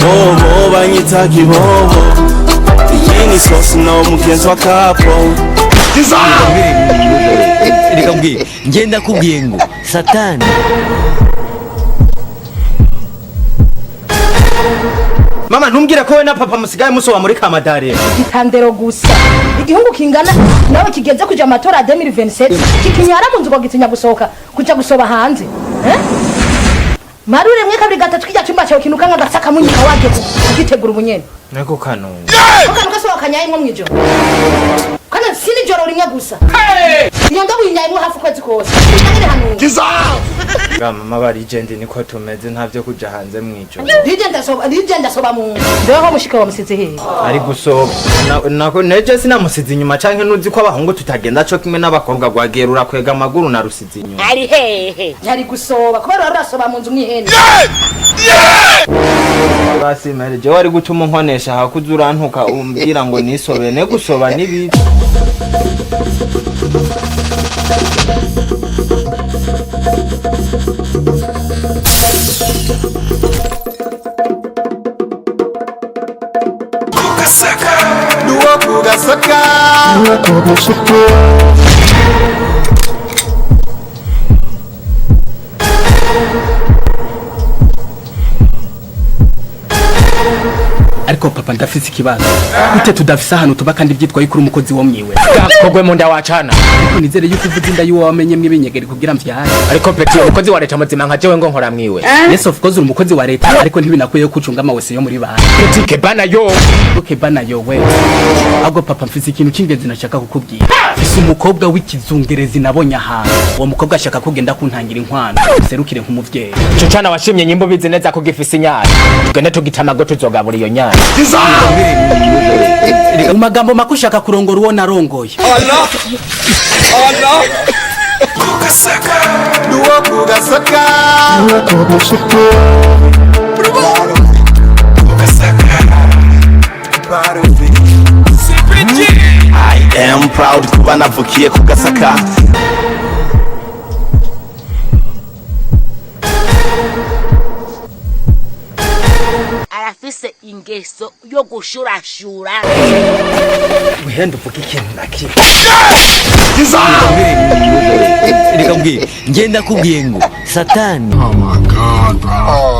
Bobo banyita kibobo. Iyi ni sosi no mugenzi wa kapo. Reka mbwire, ngenda kubwiye ngo satani. Mama, ntumbwire ko we na papa musigaye musoba muri kamadare. Itandero gusa igihungu kingana nawe kigeze kuja amatora ya 2027 kikinyara mu nzu ngo gitinya gusohoka kuja gusoba hanze, eh? Marure mwe kabiri gatatu kijya cyumba cyawe kinuka nk'agasaka munyika wagiye kugitegura ubunyene. Nako kanunga. Kano gasohoka nyayimwe mwijoro kana si nijoro rimwe gusa, iyo ndobo yinyayimwe hafi ukwezi kose nyine hanunga. Ga mama, bari jendi niko tumeze, nta byo kuja hanze mwijoro. Rije ndasoba, rije ndasoba mu nzu ndeho mushika wa musize hehe? Ari gusoba. Nako neje sinamusize inyuma, canke nuzi ko abahungu tutagenda co kimwe n'abakobwa, gwagiye rurakwega amaguru na rusize inyuma. Ari hehe? Yari gusoba kubera wari urasoba mu nzu mw'ihene. Basi mere jewe wari gutuma unkonesha hakuze urantuka umbwira ngo nisobe, ne gusoba nibibi. Ariko papa, ndafise ikibazo. Gute tudafise ahantu tuba kandi byitwa yuko uri umukozi wo mwiwe? Kogwe mu nda wacana. Ariko nizere yuko uvuze inda y'uwo wamenyemwo ibinyegeri kugira mvyare. Ariko petit, umukozi wa leta muzima nka jewe ngo nkora mwiwe? Yes, of course uri umukozi wa leta, ariko ntibinakwiye ko ucunga amawese yo muri banki. Petit, kebana yo. Okay bana, yowe ahubwo papa, mfise ikintu c'ingenzi nashaka kukubwira. Mfise umukobwa w'ikizungerezi nabonye ahantu. Uwo mukobwa ashaka kugenda kuntangira inkwano serukire nk'umuvyeyi. Ico cana washimye nyimbo bizi neza ko gifise inyana, tugende tugitamago tuzogabura iyo nyana. Mu magambo make, ushaka kurongora uwo narongoye. I am proud kuba navukiye ku Gasaka. Arafise ingeso yo gushurashura. Wihenda uvuga ikintu na kimwe. Reka mbwire, ngenda kubwiye ngo satani. Oh my God, bro.